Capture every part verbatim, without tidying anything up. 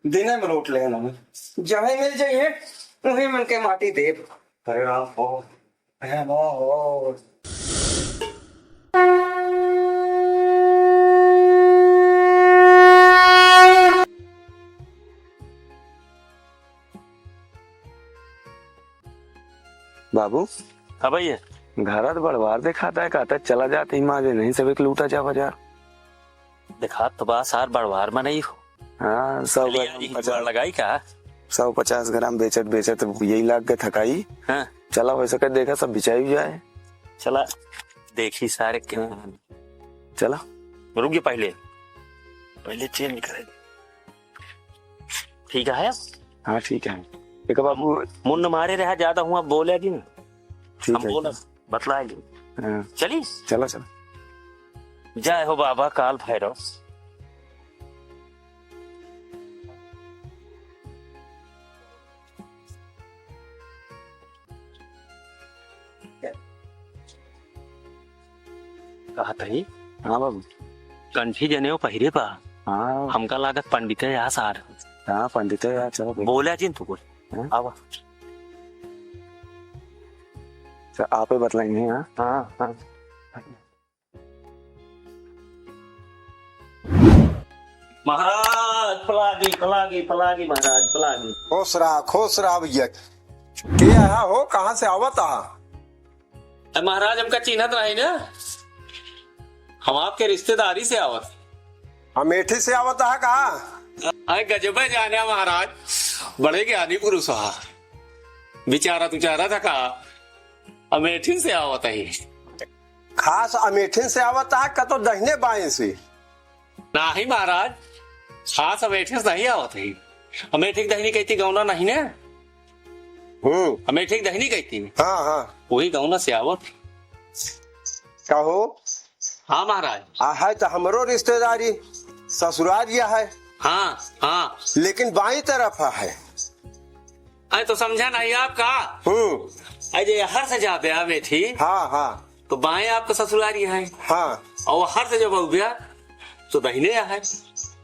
दिने में लूट लेहन हमें। जहीं मिल जाइए, उहीं मन के माटी देब। हरे राम हो, हरे राम हो। बाबू। हाँ भैया। घरा त बड़वार देखात है, कहत है चला जात ही माँ जे नहीं सबे के लूटा जा बाजार। देखात तो बा सार बड़वार में नहीं हो। हाँ, सौ चलिए, ग्राम एक पचास, बार लगाई का? सौ पचास ग्राम बेचत बेचत यही लाग के थकाई। हाँ। चला हो सके देखा सब बिचाई जाए। चला देखी सारे के। हाँ। चला। रुक गए पहले। पहले चेंज करे। ठीक है अब? हाँ, ठीक है। एक बाबू मुन्न मारे रहा, ज्यादा हुआ बोले जी ना। ठीक हम है। बोला, बतला ली। हाँ। चली? चला, चला। जय हो बाबा काल भैरव। कहत ही, हाँ बाबू। कंठी जनेऊ पहिरे बा। हाँ। हमका लागत पंडिते या सार। हाँ, पंडिते या, चलो भाई। बोला जिन तू बोल। हाँ? आवा। तो आपे बतलाएंगे, हाँ? हाँ, हाँ। महाराज, पलागी, पलागी, पलागी, महाराज, पलागी। खुश रहा, खुश रहा भैया। के आया हो, कहाँ से आवत आहा? ए, महाराज, हमका चिन्हत रही ना? हम आपके रिश्तेदारी से आवत। अमेठी से आवत आहा का? अरे गजबे जाने महाराज, बड़े ज्ञानी पुरुष हा। विचारत उचारत था का? अमेठी से आवत ही। खास अमेठिन से आवत आहा का तो दहिने बाएं से? नाही महाराज, खास अमेठिन से नहीं आवत ही। अमेठी के दहिनी कहती गौना नहीं ने? हम्म। अमेठी के दहिनी कहती। हाँ, हाँ। वही गौना से आवत। का हो? हाँ महाराज। आ है तो हमरो रिश्तेदारी, ससुराल यह है। हाँ, हाँ। लेकिन बाई तरफ है। अरे तो समझा नहीं आपका? हम्म। अरे जे हर से जाबे अमेठी। हाँ, हाँ। तो बाएं आपका ससुरारी है। हाँ। और हर से जब अउबे तो दहिने है।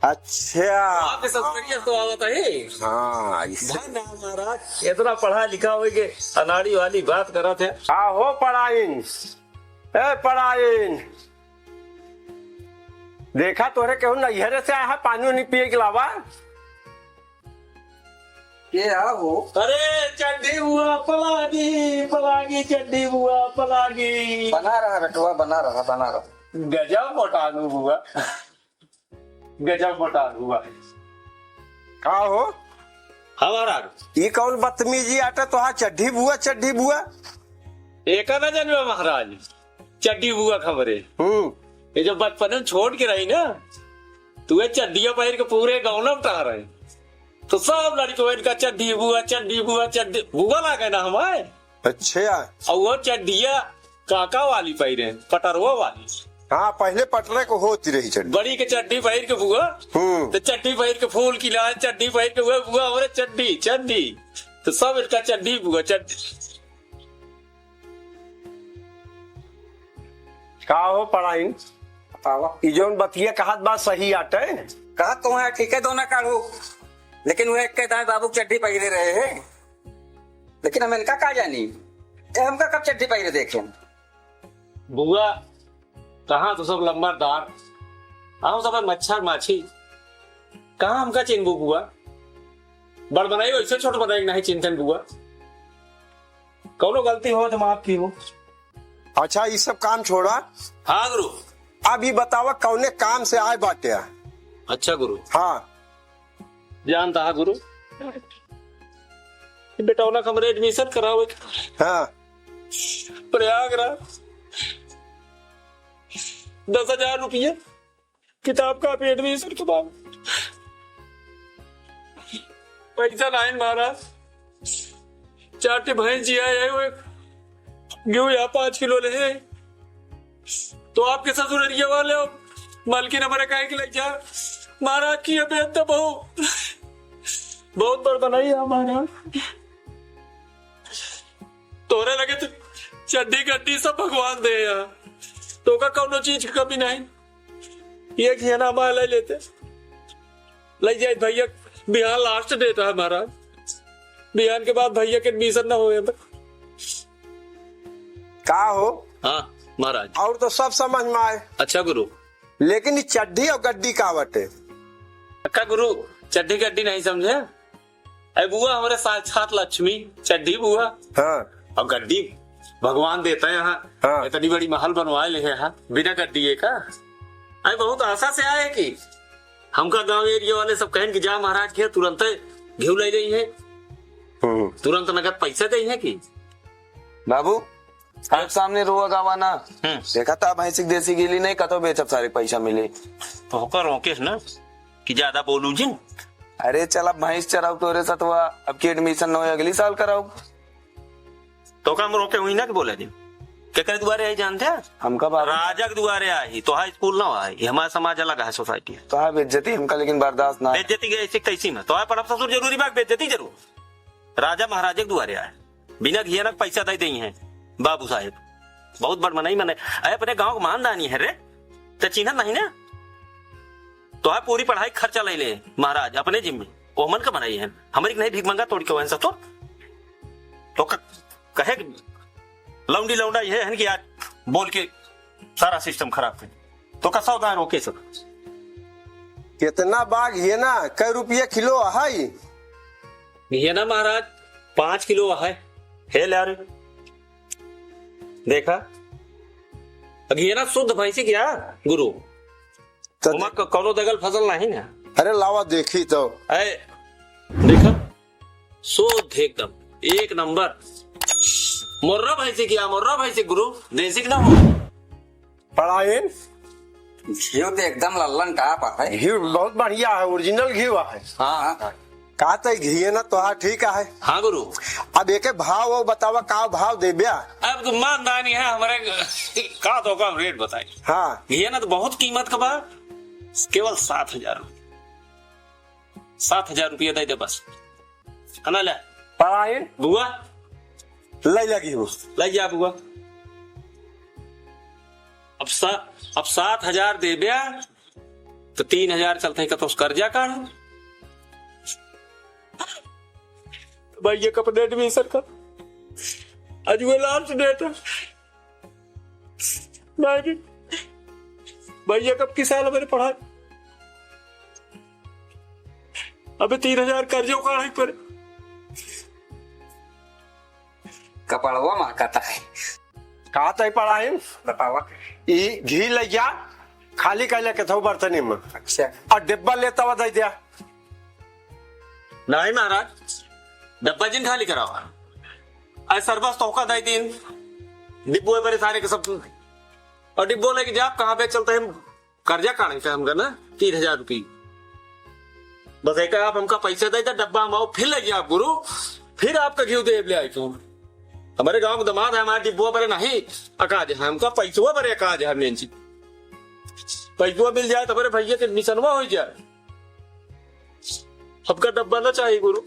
अच्छा। आपके ससुरारी तो आवत है। हाँ, इस धन है महाराज, इतना पढ़ा लिखा होइके अनाड़ी वाली बात करत है। का हो पढ़ाइन? ए पढ़ाइन, देखा तोहरे केहू नैहरे से आया है पानी उनी पिए के अलावा? के आ हो? अरे चड्ढी बुआ पलागी, पलागी चड्ढी बुआ पलागी। बना रहा बेटवा, बना रहा, बना रहा। गजब मोटानू बुआ, गजब मोटानू बुआ। का हो? हमारा ई कौन बदतमीजी आटा तोहार चड्ढी बुआ, चड्ढी बुआ? एका ना जनबे महाराज, चड्ढी बुआ खबरे। हम्म। ये जब बचपन में छोड़ के रही ना, तो ये चड्ढिया पहिर के पूरे गाँव में टहरे। तो सब लड़के इनका चड्ढी बुआ, चड्ढी बुआ, चड्ढी बुआ लागे ना हमारे। अच्छा। और वो चड्ढिया काका वाली पहिरे, पटरवा वाली। हाँ, पहले पटरे को होती रही चड्ढी। बड़ी के चड्ढी पहिर के बुआ, हम्म। तो चड्ढी पहिर के फूल की लाए, चड्ढी पहिर के हुए बुआ, हमरे चड्ढी, चड्ढी। तो सब इनका चड्ढी बुआ, चड्ढी। का हो पढ़ाइन? बतावा। ई जौन बतिया कहत बा सही आटे? कहत तो है, ठीक है, दो ना काढ़ू, लेकिन वो एक के दाएं बाबू चड्ढी पहिरे रहे हैं, लेकिन हम इनका का जानी, ए हमका कब चड्ढी पहिरे देखे? बुआ, कहाँ तो सब लंबरदार, हम सब मच्छर माछी, कहाँ हमका चिन्हबू बुआ? बड़ बनाई वैसे छोट बनाई नहीं चिंतन बुआ। कौनो गलती हो तो माफ की हो। अच्छा, ई सब काम छोड़ा। हाँ गुरु। अब ई बतावा कौने काम से आए बाटे? अच्छा गुरु। हाँ। जानता है गुरु, बेटौना का हमरे admission करावे के हाँ। प्रयागराज दस हजार रुपया किताब का admission के बाद पैसा नाइन महाराज। चार ठे भैंस जिया है, वो एक गेहूं या पाँच किलो ले है। तो आपके ससुररिया वाले हो, मालकिन हमारे काहे के लग जा। महाराज की ये बेहद तो बहुत, बहुत बड़ बनाई है महाराज। तोरे लगे तो चड्ढी गड्ढी सब भगवान दे हैं। तो का कौनो चीज की कमी नहीं। ये घेना माल ले लेते, ले जाए भैया, बिहान last date है महाराज, बिहान के बाद भैया के admission ना होए। का हो? हाँ महाराज। और तो सब समझ में आए। अच्छा गुरु। लेकिन ये चड्ढी और गड्डी का बटे? अक्का गुरु, चड्ढी गड्डी नहीं समझे? अरे बुआ, हमरे साक्षात लक्ष्मी चड्ढी बुआ। हाँ। और गड्डी भगवान देते हैं यहाँ। हाँ। इतनी बड़ी महल बनवाए ले हैं यहाँ, बिना गड्डी ये का? अरे बहुत आशा से आए कि हमका गांव area वाले सब कहें कि जा महाराज के तुरंत घिउ ले रही है, हम्म। तुरंत नगद पैसा दे है कि। बाबू, आप सामने रोआ गावा ना। हम्म। देखा था भैंसी के देसी घी ली नहीं, कतो बेचब सारे पैसा मिले। तो होकर रोकेस ना कि ज्यादा बोलू जिन। अरे चल, अब भैंस चराऊ तोरे सतवा, अब की admission न हो, अगली साल कराऊ। तो काम रोके हुई ना कि बोले दिन के करे दुआरे आई जानते हैं? हमका बाबू राजा के दुआरे आई तो हाई स्कूल ना आई, हमारा समाज अलग है, society है। तो हाँ, बेइज्जती हमका लेकिन बर्दाश्त ना। बेइज्जती के ऐसी तैसी में तो है, पर अब ससुर जरूरी बात, बेइज्जती जरूर। राजा महाराज के दुआरे आए, बिना घियनक पैसा दे दई हैं बाबू साहेब। बहुत बड़ मनई मने, अरे अपने गांव के मानदानी है रे, ते चिन्हत नहीं ना? तो है पूरी पढ़ाई खर्चा ले ले महाराज अपने जिम्मे, ओमन का बनाई है, हमारी नहीं भीख मंगा तोड़ के वहन सब तो, तो क-, कहे कि लौंडी लौंडा ये है कि आज बोल के सारा system खराब कर, तो का सौदा रोके सब। कितना बाग ये ना, कै रुपये किलो है? घियना महाराज पाँच किलो है। हे ले रे, देखा, घियना शुद्ध भैंसी क्या गुरु, तो ओमा क-, कौनो दगल फसल नहीं ना। अरे लावा देखी तो। ऐ, देखा, शुद्ध एकदम, एक नंबर। मुर्रा भैंसी क्या, मुर्रा भैंसी गुरु, देसी ना हो। पढ़ाइन? घिउ तो एकदम लल्लन टाप है। घिउ बहुत बढ़िया है, original घिउ है। हाँ। का तै घियना तोहार ठीक है? हाँ गुरु। अब एके भाव वो बतावा, का भाव देब्या? अब तो मानदानी है हमारे, का तो का रेट बताई। हाँ। घियना तो बहुत कीमत का बा, केवल सात हजार रुपये, सात हजार रुपये दे दे बस। है ना, ले। पढ़ाइन? बुआ। ले लगी हो। ले जा बुआ। अब सा-, अब सात हजार देब्या, तो तीन हजार चलते ही कतौ से कर्जा काढ़। भैया का अपने admission का, आज वो last date है। नहीं भी, भैया कब की साल मेरे पढ़ाई, अबे तीन हजार कर्जो काढ़े पड़े। कपड़वा महकता है। का तै पढ़ाई? बतावा। ई घी ले जा, खाली कैले के थो बर्तनी में। अच्छा। और डिब्बा लेता हुआ दे दिया। नहीं महाराज, डब्बा जिन खाली करावा। आज सरबस तोहका दाई दिन, डिब्बो है बड़े सारे के सब। और डिब्बो लेके जा, कहाँ पे चलते हैं, कर्जा काढ़े का हमका ना, तीन हजार रुपये। बस एक आप हमका पैसा दे दे, डब्बा हम आओ, फिर ले जाओ गुरु, फिर आपका घिउ देब ले आई तू। हमारे गांव के दामाद है, हमारे डिब्बो बड़े नहीं, अकाज है, हमका पैसवा बड़े अकाज है, मेन चीज। पैसवा मिल जाए तो हमारे भैया के admissionवा हो जाए। हमका डब्बा ना चाहिए गुरु,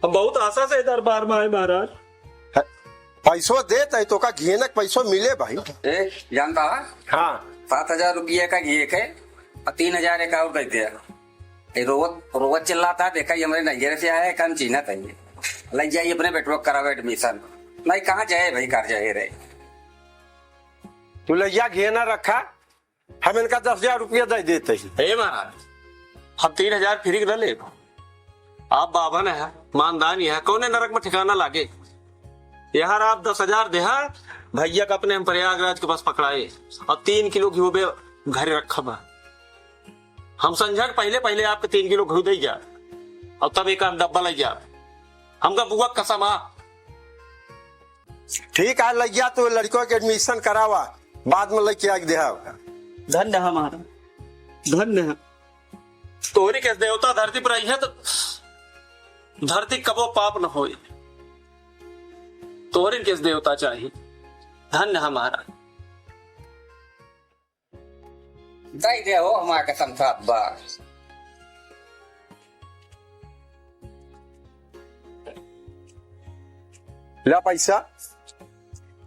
हम बहुत आशा से दरबार में आए महाराज। है, पैसो देत है तो का घियनक पैसो मिले भाई? ए, जानता है? हाँ। सात हजार रुपये का घी एक है और तीन हजार एक और दे दिया। ये रोवत, रोवत चिल्लाता है, देखा ये हमारे नैहरे से आया है, कम चीन्हत है ये। ले जाइए अपने बेटवा को करावे admission। नहीं, कहाँ जाए भाई, कर जाए रे। तू ले जा, घियना रखा, हम इनका दस हजार रुपया दे देते ही। हे महाराज, हम तीन हजार free के न लेब। आप बाभन है, मानदानी है, कौने नरक में ठिकाना लागे? यार आप दस हजार देहा, भैया का अपने हम प्रयागराज के पास पकड़ाए और तीन किलो घिउ बे घरे रखा बा। हम संझा के पहले पहले आपके तीन किलो घिउ दे जा और तब एक आध डब्बा ले जा। हमका बुआ के कसम आ। ठीक है, लइया तू लड़को के admission करावा, बाद में लेके आके देहा। धन्य है महाराज, धन्य है। तोहरी के देवता धरती पर आई है तो धरती कबो पाप न होए। तोहरी के देवता चाहिए। धन्य है महाराज। दई दे हो, हमार कसम सात बार। ला पैसा।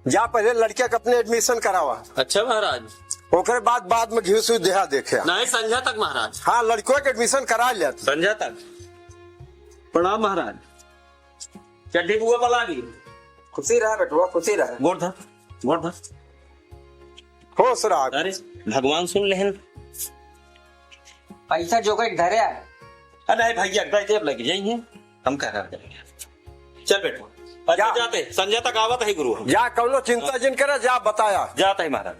जा पहिले लड़किया के अपने admission करावा। अच्छा महाराज। ओकरे बाद, बाद में घिउ सुई देहा देखे। नहीं, संझा तक महाराज। हाँ, लड़कियों के admission करा लिया तू। संझा तक। प्रणाम महाराज। चड्ढी बुआ पला दी। खुशी रहा बेटुआ, खुशी रहा। गोड़ धर, गोड़ धर। खुश रहा। अरे, भगवान सुन लेहन। पैसा जो कोई धरे आ। अरे नहीं भैया, गए जेब लग जाइए, हम कह रहे हैं। चल बेटुआ, अच्छा जा। जाते, संझा तक आवत है गुरु हम। जा, कौनो चिंता जिन करे, जा बताया। जाते हैं महाराज।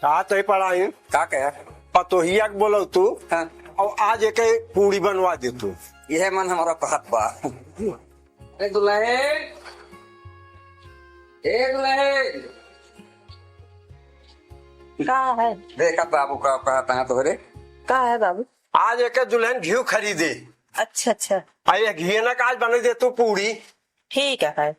का तय पड़ाई? का कहे? पतोहिया के बोलो तू। हाँ। और आज एक पूड़ी बनवा दे तू। यह मन हमारा कहत बा। ए दुल्हन, ए दुल्हन। का है? देखा बाबू का कहत है तोहरे। का है बाबू? आज एक दुल्हन घिउ खरीदे। अच्छा, अच्छा। आ ये घियना का आज बने दे तू पूड़ी। ठीक है।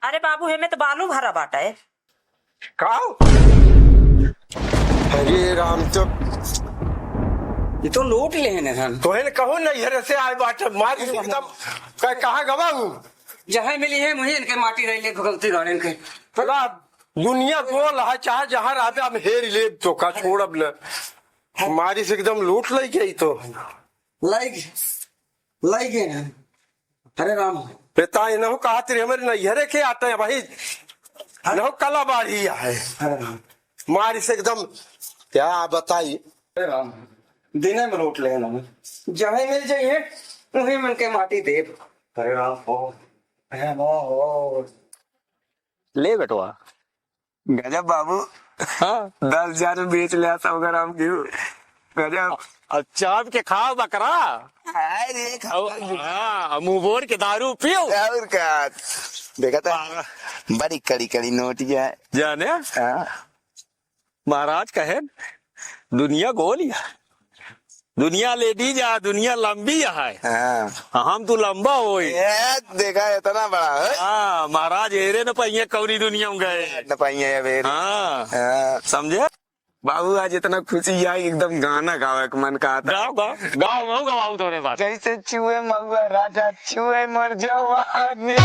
अरे बाबू, हेमे तो बालू भरा बाटा है। का? अरे राम, तो ये तो लूट लेहन हम। तोहन कहूँ नैहर से आए बाटे, मारी एकदम। क-, कहाँ गवा हूँ? जहाँ मिली है, वहीं इनके माटी रह ले, गलती गाड़न के। तोरा दुनिया गोल है, चाहे जहाँ रहबे, हम हेर लेब, तो का छोड़ब न। मारी से एकदम लूट लई गई तो। लई गे-, लई गए हैं। हरे राम। बेटा, इनहु कहा तेरे हमरे नैहरे के आटे हैं भाई। इनहु कला बाढ़ी है। हरे राम। मारी से एकदम, क्या बताई? हरे राम। दिने में लूट लेना। जहाँ मिल जाइए, वहीं मन के माटी देब। हरे राम हो। हरे राम हो। ले बेटवा। गजब बाबू। हाँ। दस हजार में बेच लिया सौ ग्राम घिउ। गजब। अब चाप के खाओ बकरा। हाय रे, अब, खाओ। हाँ, मुंह बोर के दारू पियो। और का? देखा था? हाँ। बड़ी कड़ी कड़ी नोट है। जाने? हाँ। महाराज कहे, दुनिया गोल या। दुनिया ladies आ, दुनिया लंबी है। हाँ। हम तो लंबा होई। ए, देखा, इतना बड़ा है। हाँ, महाराज हेरे न पाइए कौनी दुनिया में गए। न पाइए अब हेरे। हाँ। हाँ। समझे? बाबू, आज इतना खुशी है, एकदम गाना गावे के मन कहा था। गाओ, गाओ, गाओ, मैं गवाऊँ तोरे बात। कैसे छुए महुआ राजा, छुए मोर जवानी।